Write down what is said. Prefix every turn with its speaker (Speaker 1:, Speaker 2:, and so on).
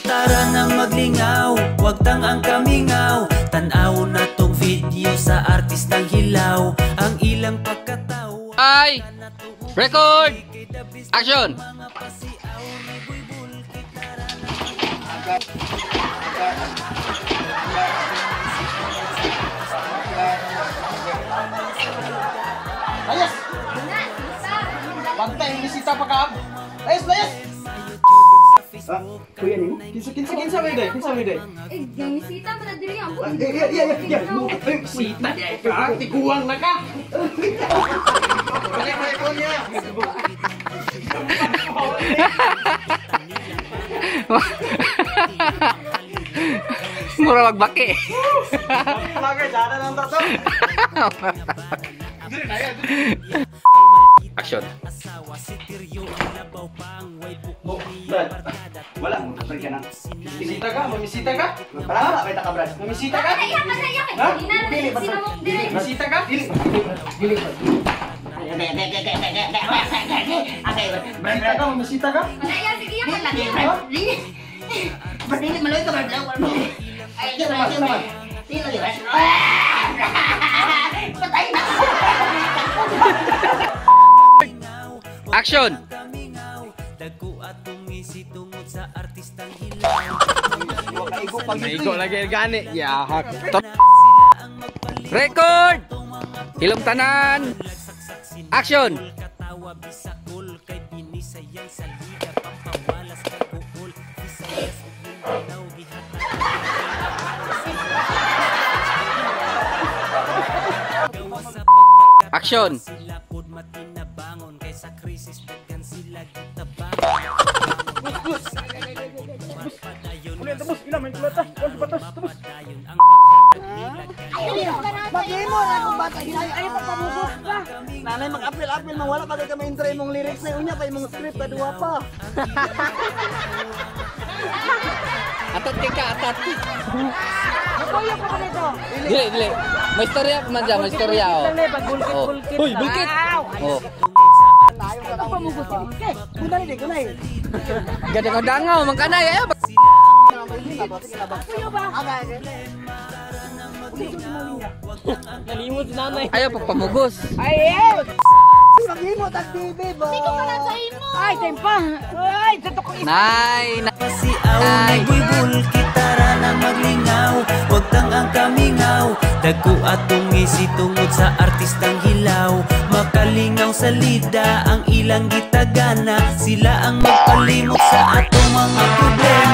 Speaker 1: Tara na maglingaw, wag tang ang kamingaw. Tan-aw na tong video sa artistang hilaw. Ang ilang pagkatawa.
Speaker 2: Ay! Record! Action!
Speaker 3: Layas! Bantay, bisita pa ka. Layas, layas!
Speaker 4: Kuya nimo?
Speaker 3: Kinsa, kinsa, kinsa may day? Kinsa may day?
Speaker 5: Eh, yung misita mo na diri ang
Speaker 4: Eh, iya, iya, iya.
Speaker 3: Sita ka, tiguang na ka. Balik, balik ko niya.
Speaker 2: Mura magbaki.
Speaker 3: Vlogger, dada lang to.
Speaker 2: Action.
Speaker 4: Oh, Brad. Wala mo kapag ka na.
Speaker 3: Bisita ka, mamisita ka?
Speaker 4: Para may taka, Brad.
Speaker 3: Mamisita ka?
Speaker 5: Kaya ka na iya kay
Speaker 3: Ha?
Speaker 5: kanina
Speaker 4: Dili,
Speaker 5: sino mo diri.
Speaker 3: Misita ka?
Speaker 4: Dili, dili, Brad.
Speaker 3: Misita ka, mamisita ka?
Speaker 5: Kana iya sige iya ka lagi.
Speaker 2: Action!
Speaker 3: Naigo lagi gani. Ya, hak.
Speaker 2: Record! Hilom tanan! Action! Action!
Speaker 4: Mag-imo na akong bata hinayo ay pagpamugos pa. Nanay mag-apil-apil man wala pa kay ka ma-intro imong lyrics na unya pa imong script pa duha pa.
Speaker 2: Atat kay ka, atat. Dili, dili. May istorya pa man dyan, may istorya. Oh. Oh. Uy, bulkit! Oh.
Speaker 4: Kunay di kunay.
Speaker 2: Gadang-dangaw, man kanay. Ayaw, ayaw pagpamugos.
Speaker 4: Mag-imo tag TV ba.
Speaker 6: Ay, tempa. Ay, sa ko.
Speaker 2: Nay, nay.
Speaker 1: Pasiaw na buibul kitara na maglingaw. Wag tang ang kamingaw. Dagko atong ngisi tungod sa artistang hilaw. Makalingaw sa lida ang ilang gitagana. Sila ang magpalimot sa atong mga problema.